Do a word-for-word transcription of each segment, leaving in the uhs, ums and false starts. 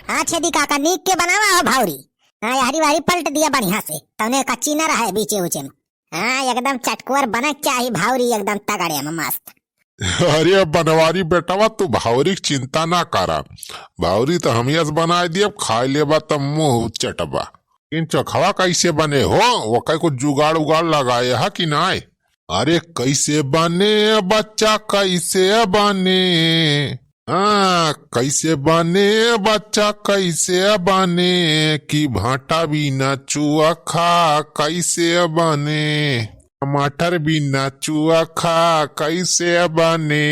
हाँ छेदी काका, नीक के बनावा हो भौरी। हाँ, यहरी वहरी पलट दिया बढ़िया से, तउने कच्ची न रहे बीचे उचे में। हाँ, एकदम चटकोर बने के चाही भौरी, एकदम तगड़े में मस्त। अरे बनवारी बेटवा, तू भौरी के चिंता ना करा, भौरी तो हम यस बनाए दिए, खाए लेबा त मुँह चटबा। इन चोखवा कैसे बने हो? वो कई कुछ जुगाड़ उगाड़ लगाए हा कि नाय? अरे कैसे बने बच्चा, कैसे बने? हाँ, कैसे बने बच्चा, कैसे बने? कि भाटा बिना चोखा कैसे बने? टमाटर बिना चोखा कैसे बने?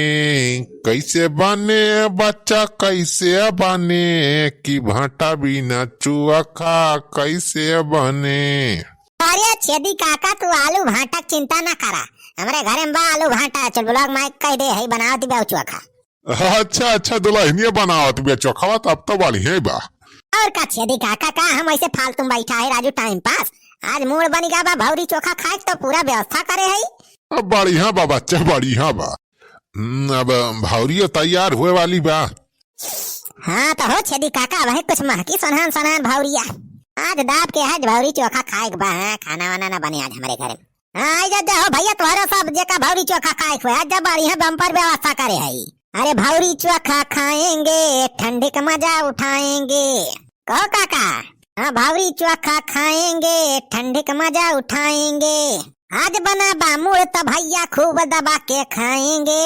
कैसे बने बच्चा, कैसे बने? कि भाटा बिना चोखा कैसे बने? अरे छेदी काका, तू आलू भाटा के चिंता ना करा, हमरे घरे में बा आलू भाटा, चुलबुलवा के माई कह दे है बनावत बा चोखा। अच्छा, अच्छा, दुलहिनिया बनावत बिया चोखवा, तब तो बढ़िया ही बा। और का छेदी काका, का हम ऐसे फालतू में बैठा है राजू, time pass? आज mood बन गया बा भौरी चोखा खाए के, तो पूरा व्यवस्था करे है। अब बढ़िया बा बच्चा, बढ़िया बा। हम्म, अब भौरियो तैयार हुए वाली बा। हाँ तो हो छेदी काका, वही कुछ महकी सोनहान सोनहान भौरिया। आज दाब के आज भौरी चोखा खाए के बा, हाँ, खाना वाना ना बने आज हमरे घरे में। हाँ, आई जा, जा हो भैया, तोहरा सब जेका भौरी चोखा खाए के होए, आज जा बढ़िया bumper व्यवस्था करे है। अरे भौरी चोखा खाएंगे, ठंडी का मजा उठाएंगे। कहो काका, हाँ भौरी चोखा खाएंगे, ठंडी का मजा उठाएंगे। आज बना बा mood तो भैया खूब दबा के खाएंगे।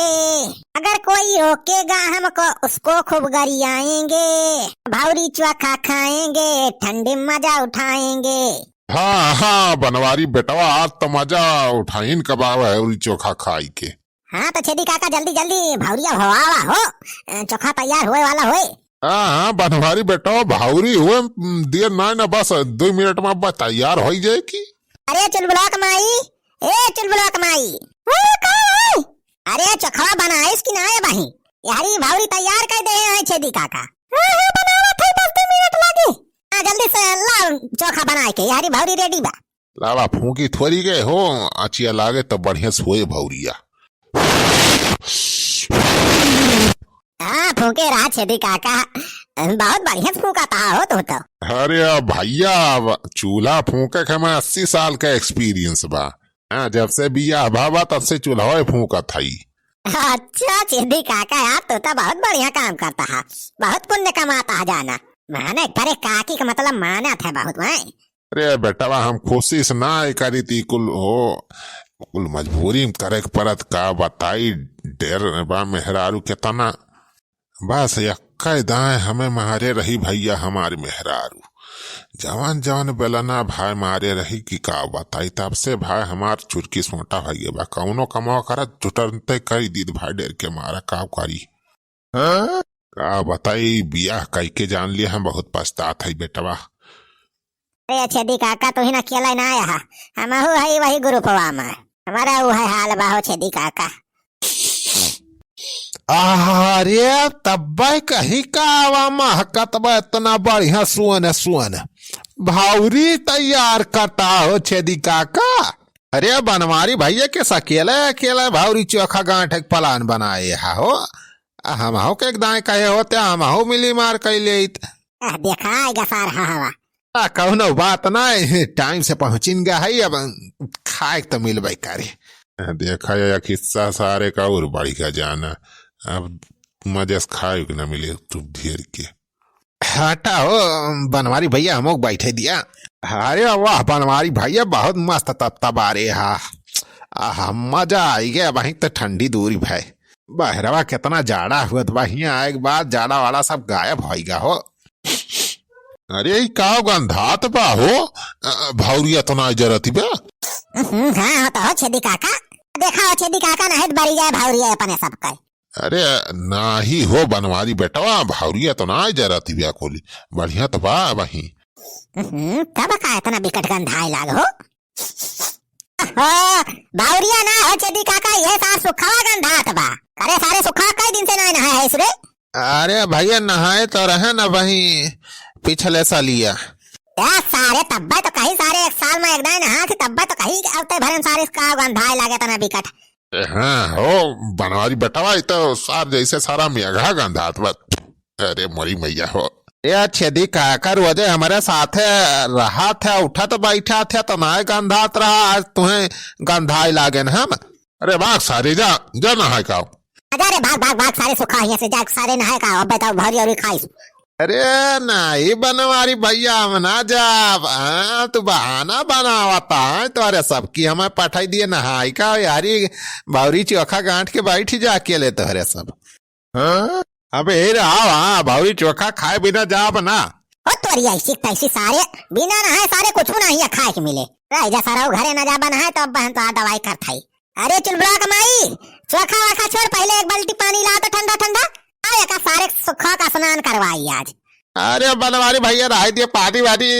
अगर कोई रोकेगा हमको, उसको खूब गरियाएंगे। भौरी चोखा खाएंगे, ठंडी में मजा उठाएंगे। हाँ, हाँ, बनवारी बेटवा, आज तो मजा उठाइन कबाब है उरी चोखा खाई के। हाँ, तो छेदी काका, जल्दी, जल्दी भौरिया भवावा हो, अ, चोखा तैयार होए वाला होए। हाँ, हाँ, बनवारी बेटवा, भौरी हुए, उम, देर नाय ना, बस दुई मिनट में बस तैयार होई जाए की। अरे चुलबुलवा के माई, ए चुलबुलवा के माई। हाँ, का है? अरे चोखवा बनाइस कि नाय बही? यहरी भौरी तैयार कर दे हैं छेदी काका। हाँ, हाँ, बनावत है, दस दो मिनट लागी। हाँ, जल्दी से ला चोखा बनाए के, यहरी भौरी ready बा। लावा फूंकी थोड़ी गए हो, अचिया लागे तो बढ़िया से होए भौरिया। हाँ, फूंके रहा छेदी काका, बहुत बढ़िया फूंका था हो तू तो। अरे अब भैया, अब चूल्हा फूंके के हमें अस्सी साल का experience बा। हाँ, जब से बियाह भवा तब से चूल्हा फूंकत हई। अच्छा छेदी काका, यार तू तो बहुत बढ़िया काम करता है, बहुत पुण्य कमाता है जाना। माने करे काकी का मतलब मानत है बहुत भाई। अरे बेटवा, हम कोशिश ना करी थी कुल हो, कुल मजबूरी में करे के पड़त, का बताई, डेर बा मेहरारू केतना। बस यक्का दाएं हमें मारे रही भैया हमार मेहरारू। जवन जवन बेलना भाई मारे रही कि का बताई, तब से भाई हमार चुरकी सोटा भइए बा। कौनो कमवा करत जुटनते कई दीद भाई डेर के मारा का करी। हाँ? का बताई, बियाह कई के जान लिया हम बहुत पछतात है बेटवा। अरे छेदी काका, तू ही ना अकेला ना आया है, हमहू है वही ग्रुपवा में, हमारा ऊ है हाल बा हो छेदी काका। अरे तब्बे कहीं का आवा महकत बा इतना बढ़िया सुअन सुअन। भौरी तैयार करता हो छेदी काका। अरे बनवारी भैया के अकेले अकेले भौरी चोखा गांठे के plan बनाए हा हो। आ, हमहू के एक दाएं कहे होते, हमहू मिली मार कई लेइत। आ, देखा आएगा सार हवा। आ, कौनो बात ना, time से पहुँचिन गा है, अब खाए के तो मिलबे करे। आ, देखा या किस्सा सारे का और बढ़ गया जाना। अब मजे से खाए के ना मिले तू ढेर के। हटा हो बनवारी भैया, हमोक बैठे दिया। अरे वाह बनवारी भैया, बहुत मस्त तत्ता बारे हा। आहा, मजा आई गया, वहीं तो ठंडी दूरी भाई। बहरवा कितना जाड़ा हुआ, तो वहीं आए के बाद जाड़ा वाड़ा सब गायब होइगा हो। अरे, ई का गंधात बा हो? अ, भौरिया तो ना जरती बा? हम्म, हाँ, हो तो हो छेदी काका। देखा हो छेदी काका, नहीं तो बरी जाए भौरिया अपने सब का। अरे, नाही हो बनवारी बेटवा, भौरिया तो ना जरती बा कोली। बढ़िया तो बा वहीं। हम्म, तब का इतना बिकट गंधाए लाग हो? ओहो, भौरिया ना हो छेदी काका, ये सार सुखवा गंधात बा। अरे सारे सुखवा कई दिन से ना नहाए है सुरे। अरे भैया, नहाए तो रहे ना वहीं पिछले सालिया। ए सारे, तब्बे तो कहीं सारे एक साल में एक दाई नहा थी, तब्बे तो कहीं अब ते भरन सारे का गंधाए लागे तना बिकट। ए, हाँ हो बनवारी बेटवा, ई तो सार जैसे सारा मेघा गंधात बा। अरे मोरी मैया हो। ए छेदी काका, रोजे हमरे साथे रहत ह, उठत बैठत ह, त नाय गंधात रहा, आज तुहें गंधाए लागेन हम। अरे भाग सारे, जा, जा नहाए का। जा रे, भाग, भाग, भाग, सारे सुखा हियाँ से, जा, सारे नहाए का, अब बताओ, भौरी औरी खाइस। अरे नाई बनवारी भैया, हम ना जाब। हाँ, तू बहाना बनावत है, तोहरे सब की हमें पठाई दिए नहाए का, यारी भौरी चोखा गांठ के बैठी जा अकेले तोहरे सब। हाँ? अबे यही रहा, हाँ, भौरी चोखा खाए बिना जाब ना। ओ तोरी ऐसी तैसी सारे, बिना नहाए सारे कुछ ना हिया खाए के मिले। रह जा सारा, घरे ना जाबा नहाए तो अब बहन तो दवाई करत है। अरे चुलबुला के माई, चोखा वाखा छोड़, पहले एक बाल्टी पानी ला तो ठंडा ठंडा। आ एका सारे सुखा का स्नान करवाई आज। अरे बनवारी भैया, रह दिए पानी वानी,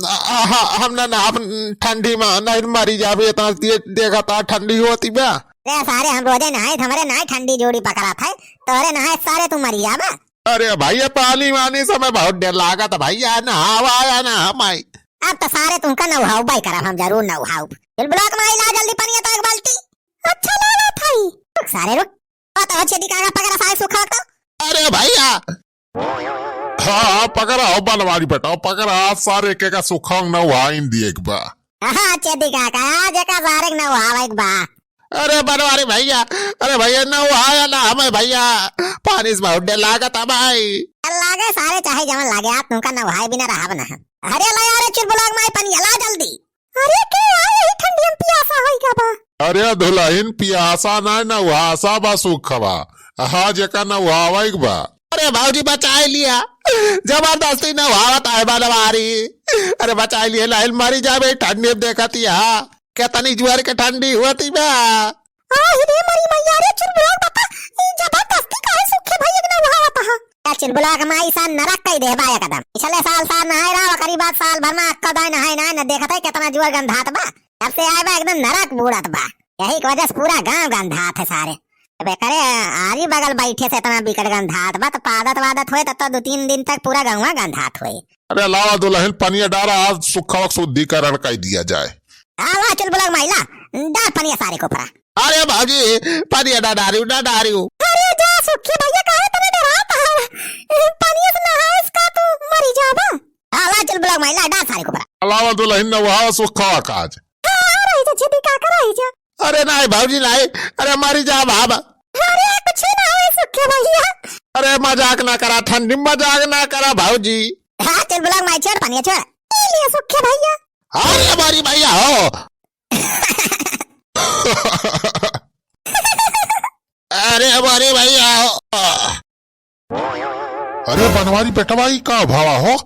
आ, आ, हम ना नहाब ठंडी में, नहीं मरी जाबे, इतना दे-, देखा था ठंडी होती बा। अरे सारे हम रोजे नहाए, हमरे नाय ठंडी जोड़ी पकड़ा था, तोरे नहाए सारे तू मरी जाबा। अरे भैया पानी वानी से मैं बहुत डर लागत भैया, नहावा या ना हम आई। अब तो सारे तुमका नहाउबा ही करब, हम जरूर नहाउब। चुलबुला के माई ला जल्दी पनिया तो एक बाल्टी। अच्छा ला ला थाई। रुक सारे रुक। ओ तो छेदी काका पकड़ा सारे सुखा तो। अरे भैया। हाँ, हाँ, पकड़ा हो बनवारी बेटा, पकड़ा सारे के का सुखा नहाइन दिए एक बा। हाँ, छेदी काका, आज एका सारे के नहावा एक बा। अरे बनवारी भैया, अरे भैया नहाया ना हमें भैया, पानी से बहुत डर लागत है भाई। डर लागे सारे चाहे जवन लागे, आज तुमका नहाए बिना रहब ना हम। अरे ला यार चुलबुला के माई पनिया ला जल्दी। अरे के आ यही ठंडी में पियासा होई का बा? अरे दुलहिन पियासा ना, नहासा बा सुखवा। हाँ जेका नहावा एक बा। अरे भौजी बचाए लिया, जबरदस्ती नहावत है बनवारी। अरे बचाए लिया, लाइन मरी जाबे ठंडी में देखत ही, हाँ। केतनी जुआर के ठंडी होती बा। आ, हिरे मरी मैया रे, चुलबुला बता, ई जबरदस्ती काहे सुखे भैया के नहावत हा? ए, चुलबुला के माई सान नरक कई देबा एकदम। पिछले साल साल नहाए रहा, ओकरी बाद साल भर में अक्का दाई नहाए ना, न देखत है केतना जुआर गंधात बा। जब से आए बा एकदम नरक बूड़त बा। यही के वजह से पूरा गांव गंधात है सारे। अबे करे आरी बगल बैठे से इतना बिकट गंधात बा, तो पादत वादत होए तब तो दो तीन दिन तक पूरा गंवा गंधात होए। अरे लावा दुलहिन पनिया डारा, आज सुखवा के शुद्धिकरण कई दिया जाए। हाँ, ला चुलबुला के माई ला, डार पनिया सारे के ऊपरा। अरे भौजी, पनिया ना डारियो, ना डारियो। अरे जा सुखी भैया, काहे तने डरात है? पनिया से नहाइस का तू मरी जाबा। हाँ, ला चुलबुला के माई ला, डार सारे के ऊपरा। लावा दुलहिन नहावा सुखवा का आज। हाँ, हाँ, रही जा, छेदी काका रही जा। अरे नाई भौजी नाई, अरे मरी जाब हम। अरे कुछ ना होए सुखे भैया। अरे मजाक ना करा ठंडी, मजाक ना करा भौजी। हाँ, चुलबुला के माई छोड़, पनिया छोड़। ई ले सुखे भैया। अरे मरी भैया हो। अरे मरी भैया हो। अरे बनवारी बेटवा, ई का भावा हो?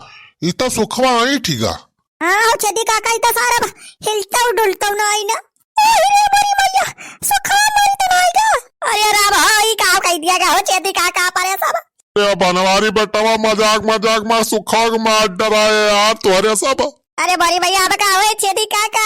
ई तो सुखवा आई ठीका। हाँ, हो छेदी काका, ई तो सारा हिलतौ डुलतौ ना आई ना। अरे रे बड़ी मैया, सुखवा मारी तो ना आई ना। अरे राम, हाँ, ई का कह दिया गया हो छेदी काका परे सब। अरे बनवारी बेटवा, मजाक मजाक में सुखवा के मार डराए यार तोहरे सब। अरे बड़ी मैया, अब का होए छेदी काका,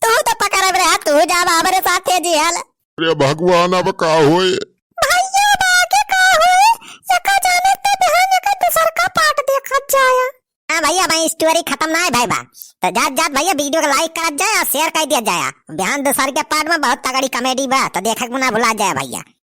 तू तो पकड़ब रे, तू जाब हमरे साथे जेल। अरे भगवान, अब का होए? भैया, अब आगे का होए? एका जाने ते बिहान एकर दूसर का part देखत जाया। हाँ भैया, भाई story खत्म ना है भाई बा। तो जात जात भैया video को like करत जाया और share कर दिया जाया। बिहान दूसर के part में बहुत तगड़ी comedy बा, तो देखे के ना भुला जाया भैया।